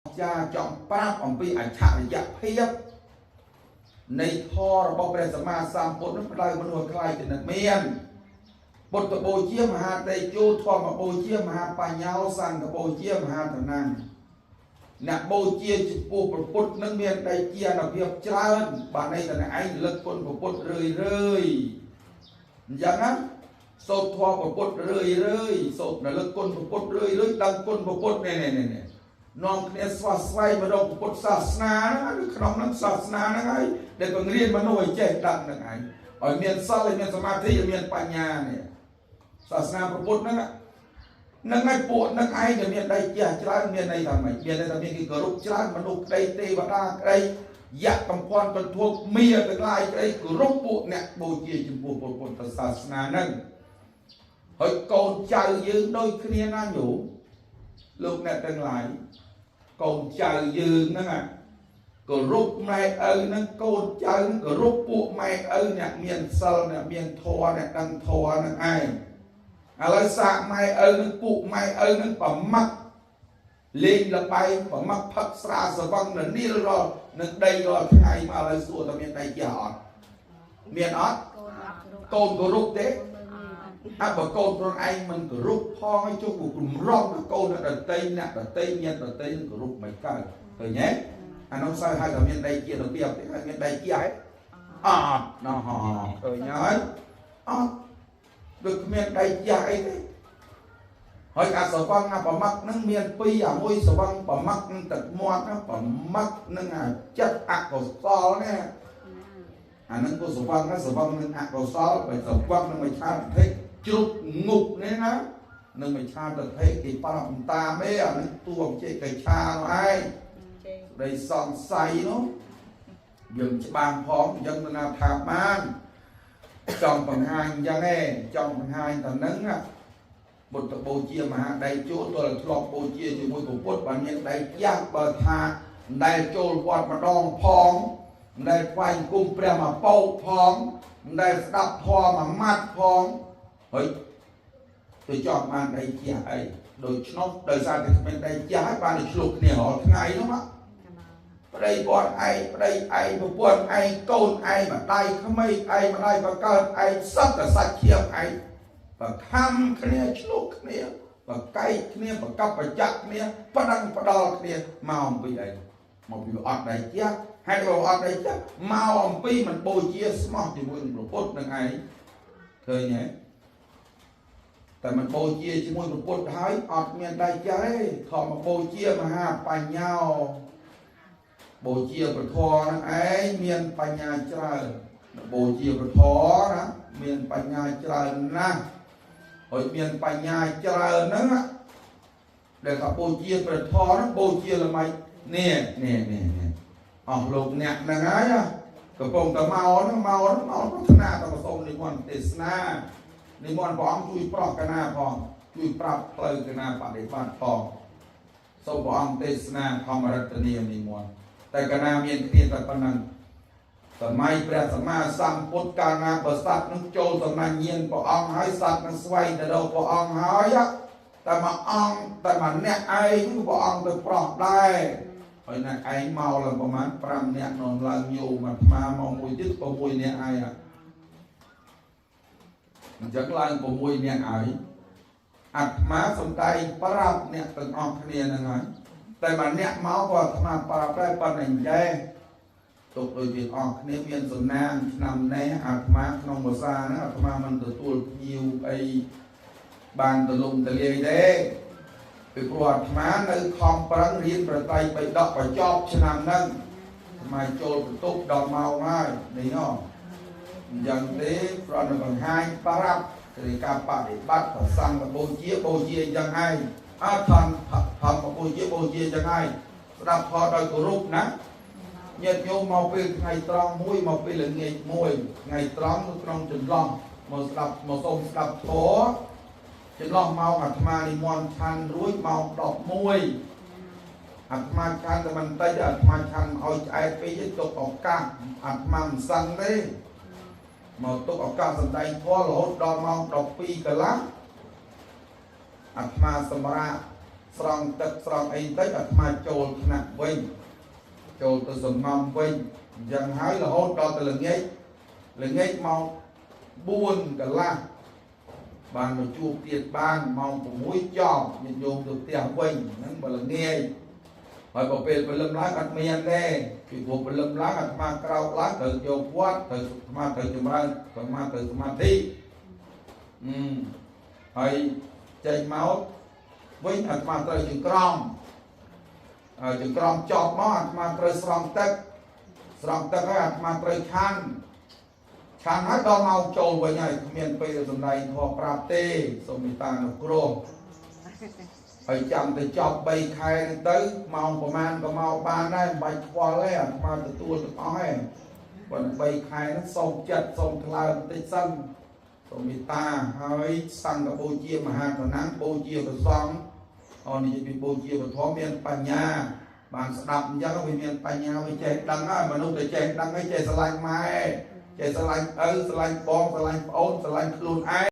ចាចង់ប្រាប់អំពីអច្ឆរិយភាពនៃធម៌របស់ព្រះសម្មាសម្ពុទ្ធនោះផ្ដៅមនុស្សឲ្យក្លាយជាអ្នកមានពុទ្ធបូជាមហាតេជោធម្មបូជាមហាបញ្ញោសង្ឃបូជាមហាតនាងអ្នកបូជាចំពោះព្រះពុទ្ធនឹងមានដីជាអនុភាពច្រើនបាទន័យថាអ្នកឯងលឹកគុណព្រះពុទ្ធរឿយរឿយអញ្ចឹងណាសូត្រធម៌ព្រះពុទ្ធរឿយរឿយសូត្ររលឹកគុណព្រះពុទ្ធរឿយរឿយដឹងគុណព្រះពុទ្ធនេះនេះនេះនាំគ្នាស្វាស្វែងមករកពុទ្ធសាសនាហ្នឹងគឺក្នុងហ្នឹងសាសនាហ្នឹងហើយដែលបង្រៀនមនុស្សឲ្យចេះដឹងហ្នឹងឯងឲ្យមានសិលឲ្យមានសមាធិឲ្យមានបញ្ញានេះសាសនាព្រះពុទ្ធហ្នឹងនឹងហើយពួកនឹងឯងដែលមានដីជះច្រើនមានន័យថាម៉េចមានន័យថាមានគេគោរពច្រើនមនុស្សក្តីទេវតាក្តីយៈកំភន់កន្ធពមាទាំងឡាយក្តីគោរពពួកអ្នកបូជាចំពោះពុទ្ធសាសនាហ្នឹងហើយកូនចៅយើងដូចគ្នាណាញោមលោកអ្នកទាំងឡាយកូនចៅយើងហ្នឹងគោរពម៉ែឪហ្នឹងកូនចៅហ្នឹងគោរពពួកម៉ែឪអ្នកមានសិលអ្នកមានធម៌អ្នកដឹងធម៌ហ្នឹងឯងឥឡូវសាកម៉ែឪនឹងពួកម៉ែឪនឹងប្រមាក់លេងលបែងប្រមាក់ផឹកស្រាសវឹងននីលរាល់នឹងដីរាល់ថ្ងៃមកឥឡូវសួរតើមានដីជះអត់មានអត់កូនគោរពទេអើបើកូនខ្លួនឯងមិនគោរពផងឲ្យចុះគម្រំកូនអ្នកដតីអ្នកដតីញាតិដតីគោរពមិនកើតឃើញទេអានោះសើហៅថាមានដីជារបៀបទេហើយមានដីជាហ៎អត់ណោះឃើញហើយអត់ដូចគ្មានដីចាស់អីទេហើយអាសវឹងអាប្រមាក់នឹងមានពីរអាមួយសវឹងប្រមាក់នឹងទឹកមាត់ប្រមាក់នឹងអាចិត្តអកុសលនេះអានឹងក៏សវឹងដែរសវឹងនឹងអកុសលបើសវឹងនឹងមិច្ឆាទិដ្ឋិជ្រុកងុកនេះណានឹងមិច្ឆាទិដ្ឋិគេប្រាប់តាមឯអានឹងតួវិជ័យកឆានោះឯងស្ដីសង្ស័យនោះយើងច្បាស់ផងអញ្ចឹងទៅណាថាបានចង់បង្ហាញអញ្ចឹងឯងចង់បង្ហាញតែនឹងបុត្របូជាមហាដៃជួទល់ធ្លាប់បូជាជាមួយពុទ្ធបានមានដៃចាស់បើថាមិនដែលចូលវត្តម្ដងផងមិនដែលថ្វាយគុំព្រះមកពោកផងមិនដែលស្ដាប់ធម៌មួយម៉ាត់ផងហើយទៅចង់បានដៃចាស់អីដូច្នោះដោយសារតែគ្មានដៃចាស់ហើយបានតែឆ្លោះគ្នារាល់ថ្ងៃនោះមកប្តីគាត់ឯងប្តីឯងប្រពន្ធឯងកូនឯងម្ដាយក្មេកឯងម្ដាយបង្កើតឯងសត្វតែសាច់ឈាមឯងបខំគ្នាឆ្លោះគ្នាបកែកគ្នាបកັບបច្ចៈគ្នាប្តឹងផ្ដាល់គ្នាមកអំពីអីមកពីអត់ដៃចាស់ហើយបើអត់ដៃចាស់មកអំពីមិនបូជាស្មោះជាមួយនឹងព្រះពុទ្ធនឹងឯងឃើញទេតែមិនបូជាជាមួយព្រះពុទ្ធហើយអត់មានដៃចាស់ទេធម្មបូជាមហាបញ្ញោបូជាព្រះធម៌ហ្នឹងឯងមានបញ្ញាច្រើនបូជាព្រះធម៌ណាមានបញ្ញាច្រើនណាស់ហើយមានបញ្ញាច្រើនហ្នឹងដែលថាបូជាព្រះធម៌ហ្នឹងបូជាល្មិចនេះនេះនេះអស់លោកអ្នកហ្នឹងហើយកំពុងតែមកហ្នឹងមកហ្នឹងមកប្រាថ្នាតែសូមនិមន្តទេសនានិមន្តព្រះអង្គជួយប្រោះកណាផងជួយប្រាប់ផ្លូវកណាបដិបត្តិផងសូមព្រះអង្គទេសនាធម្មរតនានិមន្តតែកាលណាមានគ្នាតែប៉ុណ្ណឹងសម័យព្រះសម្មាសម្ពុទ្ធកាលណាបើសត្វនឹងចូលសំណាញ់ញាណព្រះអង្គហើយសត្វនឹងស្វែងទៅរកព្រះអង្គហើយតែមួយអង្គតែម្នាក់ឯងព្រះអង្គទៅប្រោះដែរហើយអ្នកឯងមកឡើងប្រហែល5នាក់នំឡើងញោមអាត្មាមកមួយទៀត6នាក់ឯងអញ្ចឹងឡើង6នាក់ហើយអាត្មាសំដែងប្រាប់អ្នកទាំងអស់គ្នាហ្នឹងហើយតែម្នាក់មកក៏អាត្មាប្រាប់ដែរប៉ុន្តែអញ្ចេះទុកដូចជាអស់គ្នាមានសំណាងឆ្នាំនេះអាត្មាក្នុងភាសាហ្នឹងអាត្មាមិនទទួលភ្ញៀវអីបានទលំទលាយទេពីព្រោះអាត្មានៅខំប្រឹងរៀនប្រតិបិដកបញ្ចប់ឆ្នាំហ្នឹងអាត្មាចូលបន្ទប់ដល់ម៉ោងហើយនេះហ៎អញ្ចឹងទេប្រណបង្ហាញប្រាប់គឺការបដិបត្តិប្រសង្ឃបូជាបូជាអញ្ចឹងឯងអើធម្មបូជាបូជាអញ្ចឹងឯងស្ដាប់ធម៌ដោយគោរពណាញាតិញោមមកពេលថ្ងៃត្រង់មួយមកពេលល្ងាចមួយថ្ងៃត្រង់នៅក្នុងចន្លោះមកស្ដាប់មកសូមស្ដាប់ធម៌ចន្លោះម៉ោងអាត្មានិមន្តឆាន់រួចម៉ោង11អាត្មាឆាន់តែបន្តិចអាត្មាឆាន់ឲ្យឆ្អែតពេកទុកឱកាសអាត្មាមិនសឹងទេមកទុកឱកាសសំដែងធម៌រហូតដល់ម៉ោង12កន្លះអាត្មាសម្រាប់ ស្រង់ទឹកស្រង់អីតិចអាត្មាចូលថ្នាក់វិញចូលទៅសំងំវិញអញ្ចឹងហើយរហូតដល់ទៅល្ងាចល្ងាចម៉ោង4កន្លះបានមកជួបទៀតបានម៉ោង6ចប់ញាតិញោមទៅផ្ទះវិញហ្នឹងបើល្ងាចហើយបើពេលព្រលឹមឡើងអត់មានទេពីព្រោះព្រលឹមឡើងអាត្មាក្រោកឡើងត្រូវយកវត្តត្រូវអាត្មាត្រូវចម្រើនអាត្មាត្រូវសមាធិហើយចេញមកវិញអាត្មាត្រូវចង្ក្រមហើយចង្ក្រមចប់មកអាត្មាត្រូវស្រង់ទឹកស្រង់ទឹកហើយអាត្មាត្រូវឆាន់ឆាន់ហើយដល់ម៉ោងចូលវិញហើយគ្មានពេលសម្ដែងធម៌ប្រាប់ទេសូមមេត្តាអនុគ្រោះហើយចាំទៅចប់3ខែហ្នឹងទៅម៉ោងប្រហែលក៏មកបានដែរមិនបាច់ខ្វល់ទេអាត្មាទទួលទាំងអស់ឯងប៉ុន្តែ3ខែហ្នឹងសូមចិត្តសូមថ្លើមបន្តិចសិនសូមមេត្តាហើយសង្ឃបូជាមហាឋានៈបូជាព្រះសង្ឃអរនិយាយពីបូជាពធមានបញ្ញាបានស្ដាប់អញ្ចឹងវាមានបញ្ញាវាចេះដឹងហើយមនុស្សដែលចេះដឹងហើយចេះស្រឡាញ់ម៉ែចេះស្រឡាញ់ឪស្រឡាញ់បងស្រឡាញ់ប្អូនស្រឡាញ់ខ្លួនឯង។